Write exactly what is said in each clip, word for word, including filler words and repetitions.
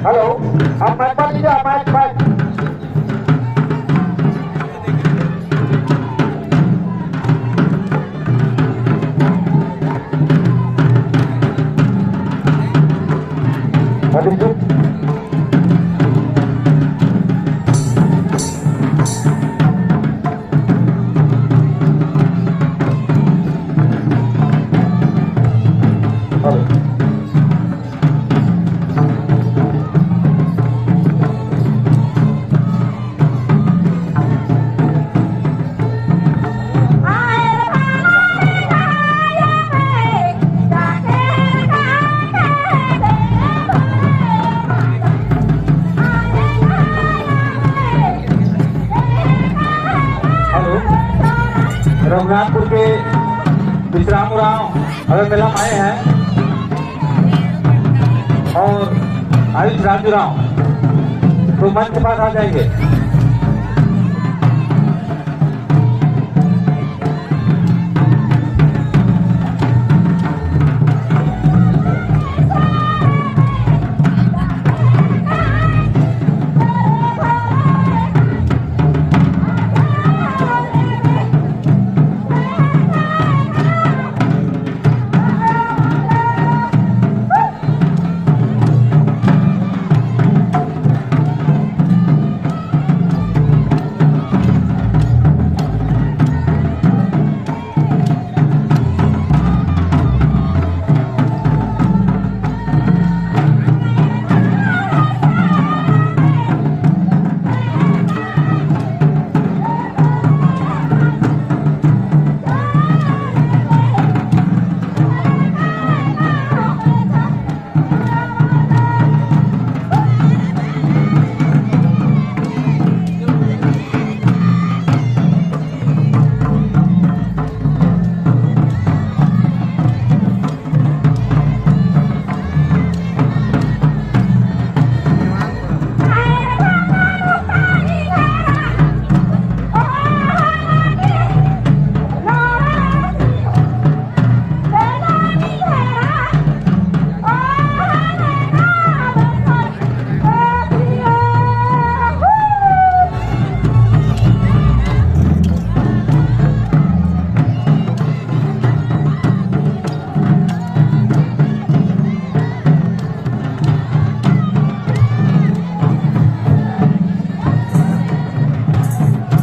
Hello, आप mic पर लीजिए, आप mic, mic। अभिजीत। Hello, रघुनाथपुर के विश्राम उराँव अगर मेला में आए हैं और आयुष राजू राव, तो मंच के पास आ जाएंगे।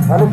Hello,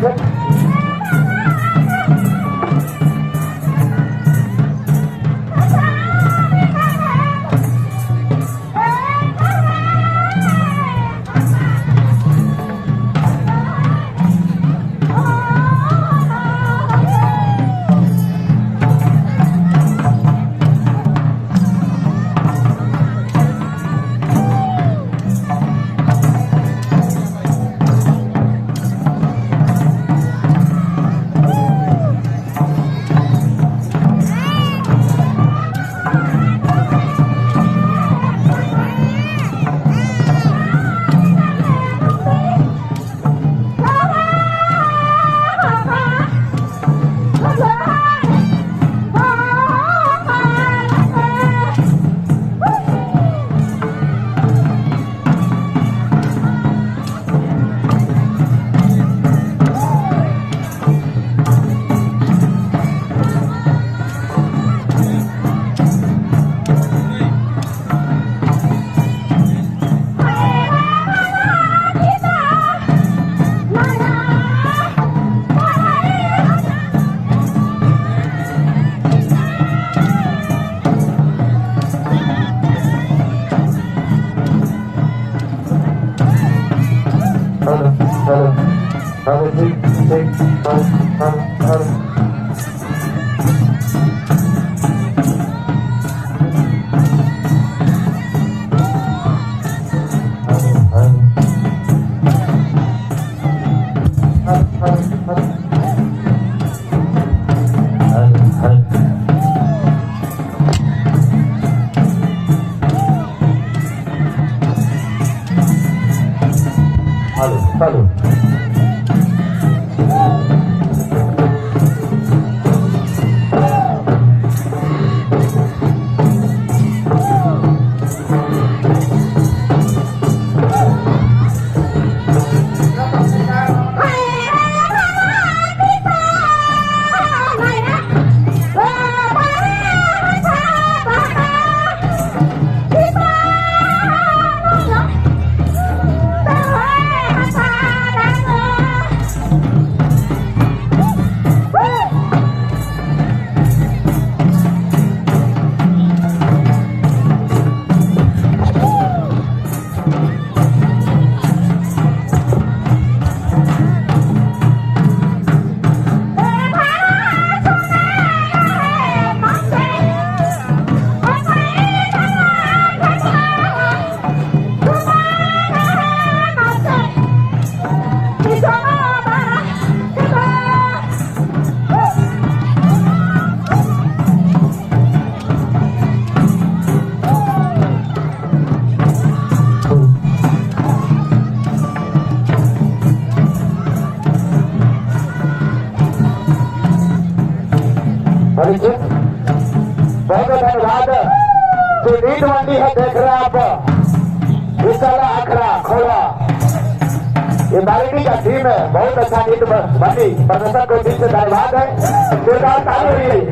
hello, hello, check, check, hello, hello, hello. Hello, hello. बहुत बहुत धन्यवाद। जो नीत मंडी है, देख रहे हैं आप, विशाला अखड़ा खोला, ये बारीडी का टीम है, बहुत अच्छा नीत ब-, मंडी प्रदर्शन को दिल से धन्यवाद है। जोरदार ताली हो रही है।